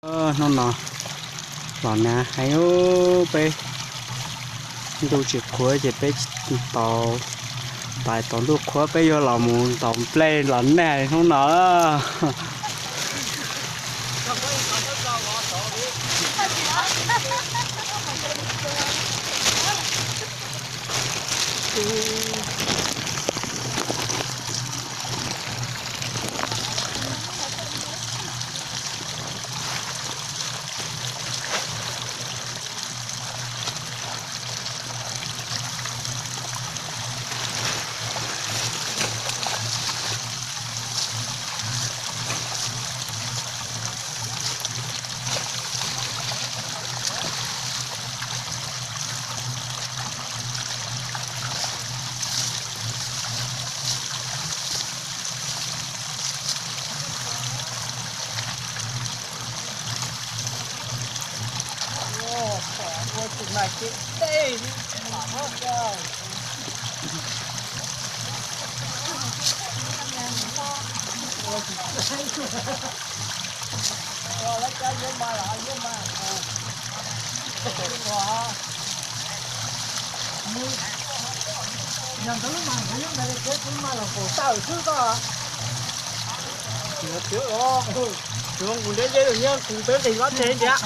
Hnub no los nag heev, peb ntuj tsis qhuav ces peb tau, tais tau ntuj qhuav peb yuav los mus ntaus nplej los nag hnub no. Yog ntawd mas kuv nyob ntawd li ces kuv mas los kaum tawm xwb koj. Tsuav kuv ntiab yej nyob kuv peb nqis vab teg ntiag.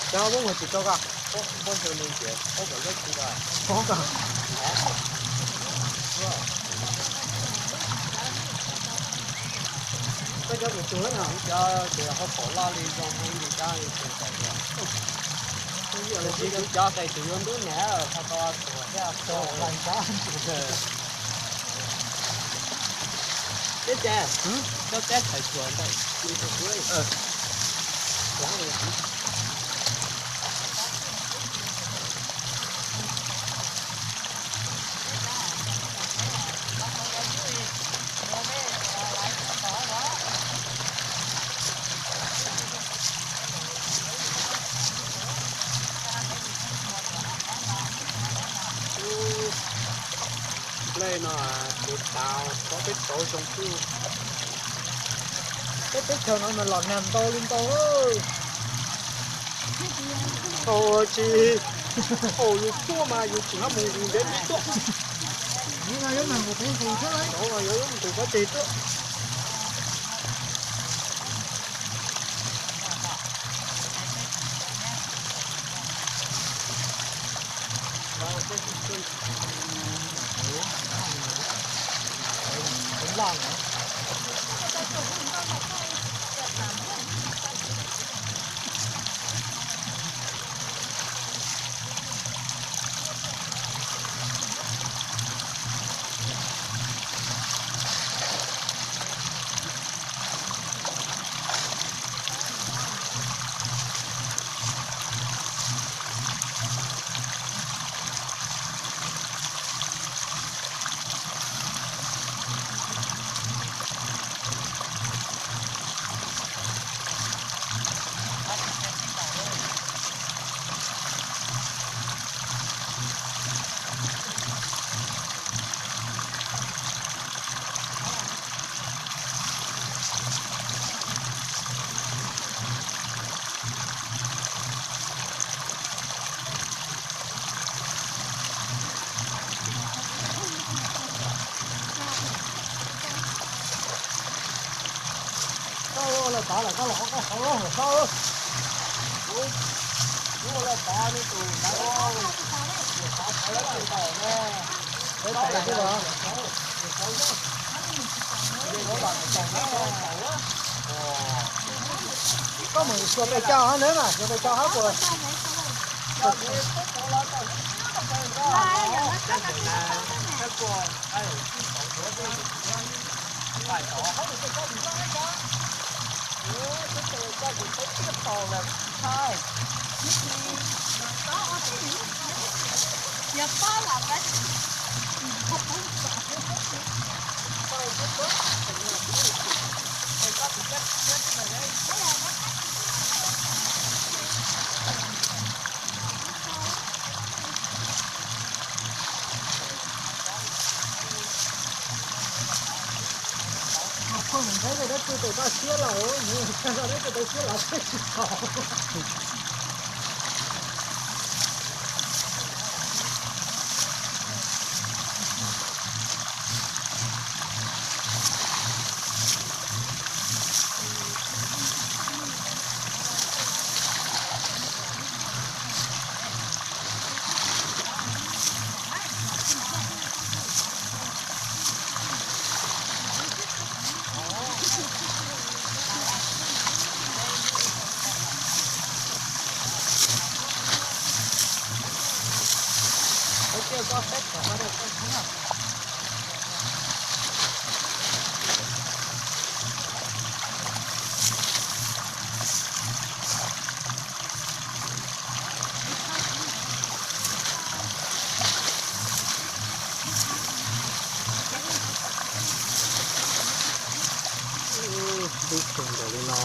Cov tus cog li zoo li dab li tus cov tes yuav ntub niam tau tuag thiab. Teb ces, koj teb thaiv tsuas ntawm. Nplej no ces tas txog peb tauv zoo xwb. Peb teb chaws no mas los nag ntau li ntau. Thaum tsis, thaum yus tuaj mas yus tseem mus nqis ntiav tib tuaj. Tauv mas yuav mus tus pob ceg tuaj. Koj ua lawm tod lawm koj los ua koj saud. Kuv ua lawm tod ne tus ntawd, tus tod sawv lawm tus ntaus ne. Peb tais xwb los? Koj mus xyuas pes tsawg hab ntawd mas, xyuas pes tsawg hab puas? Neb tus tau siab lawm, neb tus tau siab lawm thiaj tsis tau. Ntub khev nkaus li no.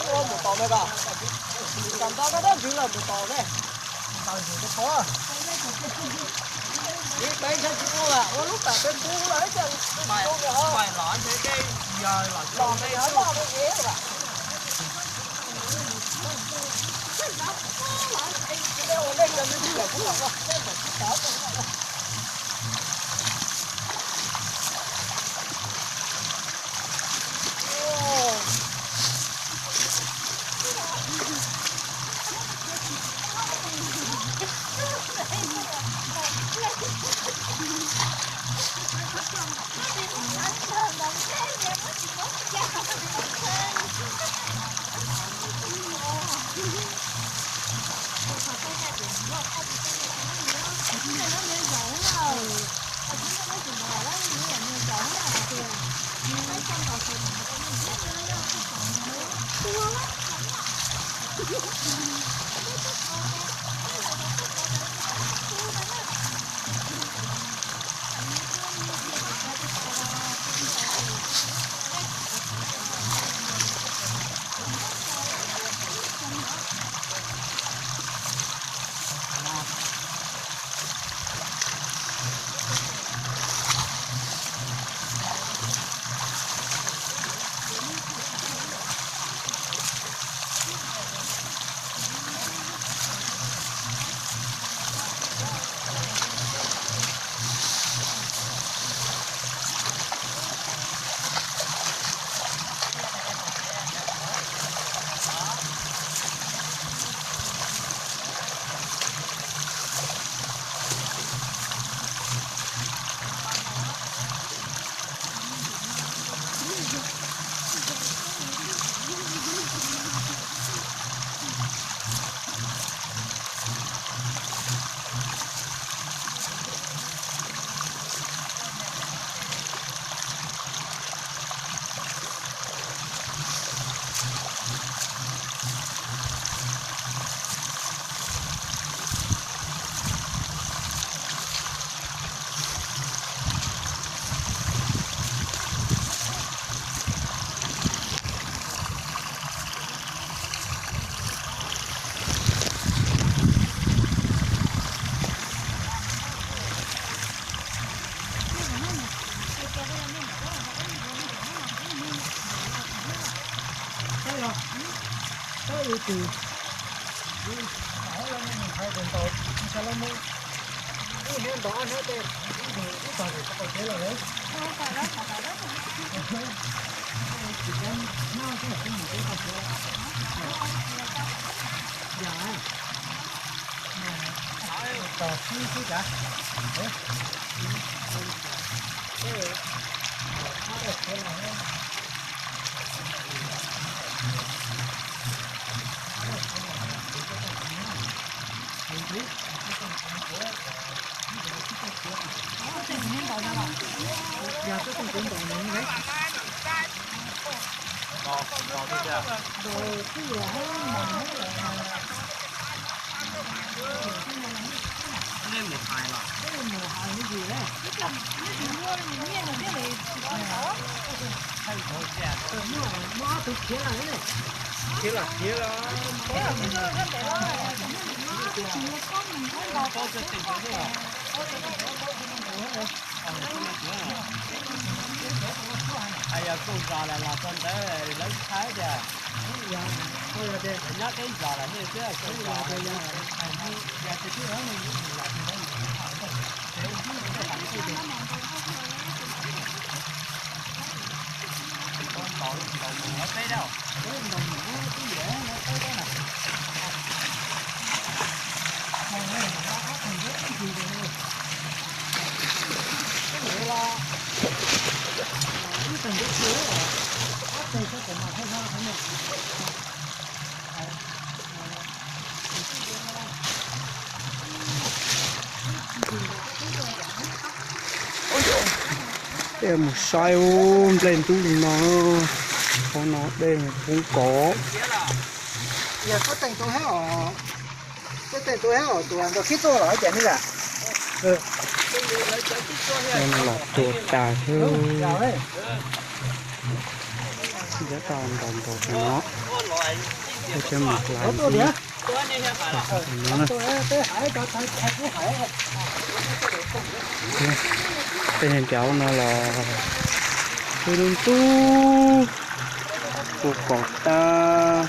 Ua mus tos me ko, kam ntau koj dab ntxwv lawm mus tos ne. Tawm ntxwv rau qhov ib peb ntshe tsis ua lawm, ua lub pam peb pub lawm ces pais los ntshe tej yawg los coj tej loj tej yev lawm. Ua nej cov me tub los kuv mam ua, nej mam tsis tau. Yog koj zos lawm los txog ntawd lawv tsis thaij tias nyob teb zos lawm nej twb koj zos. Peb mus saib ub, nplej ntub li no, qhov no dej poob kos. Yog koj teem tus hab os, koj teem tus hab os, tus nrog khib tuaj los cas ne yom? Los tuag tas xwb. Nyob tau ntaus ntaus no, peb mus hlais ntxiv. Tej niag nraud no los twb ntub, kuj kos tag.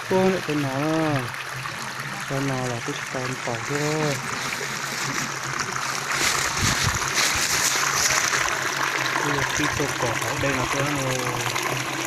Ub, ntawm tej no, cov no los twb tsis tau ntaus thiab. Twb yog tib tug kos hauv dej no thiab.